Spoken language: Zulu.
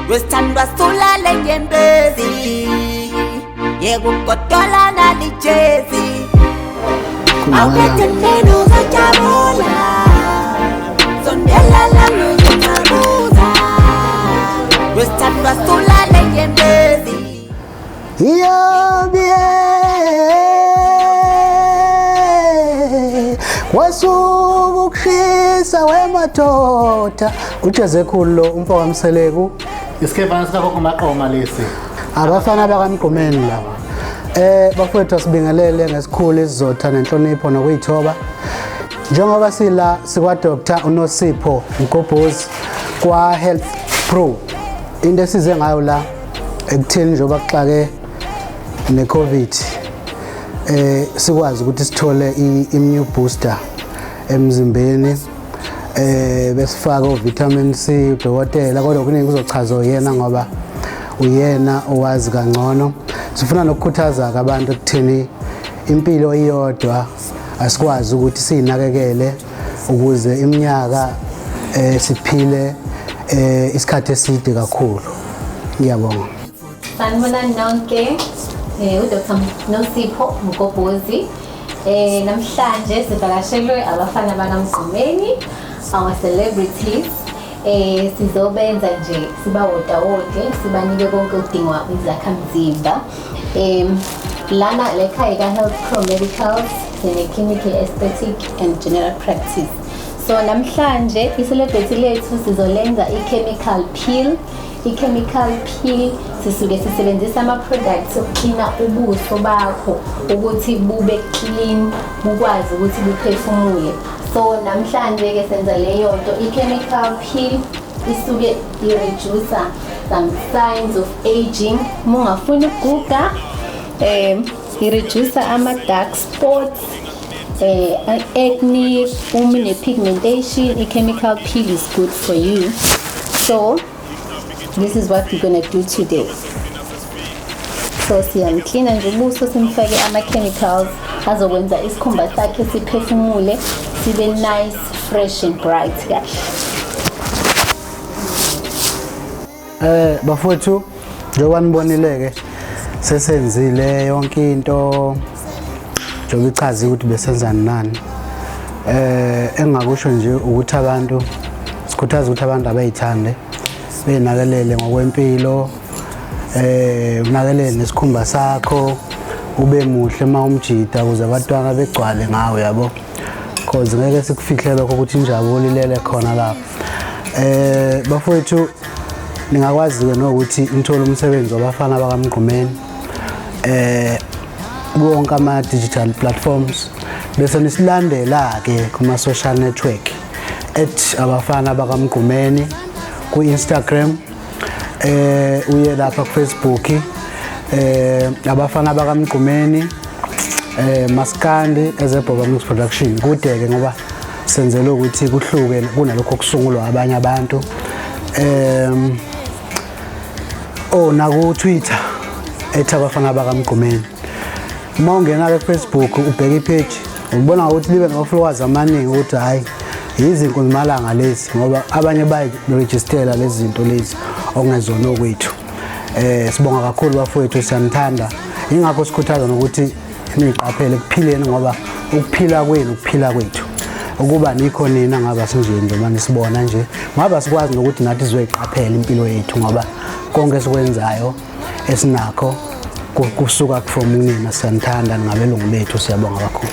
Wesithandwa sulale nyembezi yekugodola nalijezi awukhethe neno uzojabula sondela la ngizothabuza wesithandwa sulale nyembezi. Iyobe kwasuka ukushisa wemadoda ujeze khulu lo umfo kaMseleku. Isikhevana sikagogo Maqoma lesi. Abafana bakaMgqumeni laba. Bafowethu, asibingelele ngesikhulu isizotha nenhlonipho nokuyithoba. Njengoba sila sikwa Dr. uNosipho Mgobhozi kwa Health Pro. Into esize ngayo la ekutheni njengoba kuxake ne-COVID, sikwazi ukuthi sithole i-immune booster emzimbeni, besifaka u-vitamin C udokotela, kodwa kuningi kuzochaza uyena ngoba uyena owazi kangcono. Sifuna nokukhuthaza abantu ekutheni impilo iyodwa, asikwazi ukuthi siyinakekele ukuze iminyaka siphile isikhathi eside kakhulu. Ngiyabonga. Sanibonani nonke. uDr Nosipho Mgobhozi. Namhlanje sivakashelwe abafana bakaMgqumeni, our celebrities. Sizobenza nje sibawotawote, sibanike konke okudingwa izakhamzimba. Lana lekhaya ka Health Pro Medicals sine clinical aesthetic and general practice. So namhlanje i-celebrity lethu sizolenza i-chemical peel. I-chemical peel sisuke sisebenzisa ama-products okuklina ubuso bakho ukuthi bube clean, bukwazi ukuthi buphefumule. So namhlanje-ke senza leyo nto. I-chemical peel isuke i-reduce some signs of aging. Uma ungafuni ukuguga, i-reduce ama-dark spots, acne, uma une-pigmentation, i-chemical peel is good for you. So this is what we're gonna do today. So siyamklina nje ubuso, simfake ama-chemicals azokwenza isikhumba sakhe siphefumule, sibe nice, fresh and bright kahle. Bafowethu, njengoba nibonile-ke sesenzile yonke into njengoba ichaze ukuthi besenzani nani. Engingakusho nje ukuthi abantu sikhuthaza ukuthi abantu abayithande, beyinakelele ngokwempilo, unakelele nesikhumba sakho, ube muhle uma umjida ukuze abantwana begcwale ngawe, yabo, cause ngeke sikufihle lokho ukuthi injabulo ilele khona lapho. Bafowethu, ningakwazi-ke nokuthi nithole umsebenzi wabafana bakaMgqumeni kuwonke ama-digital platforms, bese nisilandela-ke kuma-social network @abafanabakaMgqumeni ku-Instagram, uye lapha ku-Facebook, abafana bakaMgqumeni, Maskandi Ezebhoba Mix Production. Kude-ke ngoba senzele ukuthi kuhluke kunalokho okusungulwa abanye abantu. Oh, naku Twitter @abafanabakaMgqumeni. Uma ungena ke Facebook ubheka i-page, ubona ukuthi libe nama-followers amaningi, ukuthi hhayi, yizinkunzimalanga lezi, ngoba abanye bayirejistela lezi zinto lezi okungezona okwethu. Sibonga kakhulu bafowethu, siyanithanda, ingakho sikhuthaza nokuthi niqaphele ekuphileni, ngoba ukuphila kwenu ukuphila kwethu. Ukuba nikho nina ngaba sinjeni njengoba nisibona nje, ngaba sikwazi nokuthi nathi sizoyiqaphela impilo yethu, ngoba konke esikwenzayo esinakho kusuka from nina. Siyanithanda, ningabelungu bethu, siyabonga kakhulu.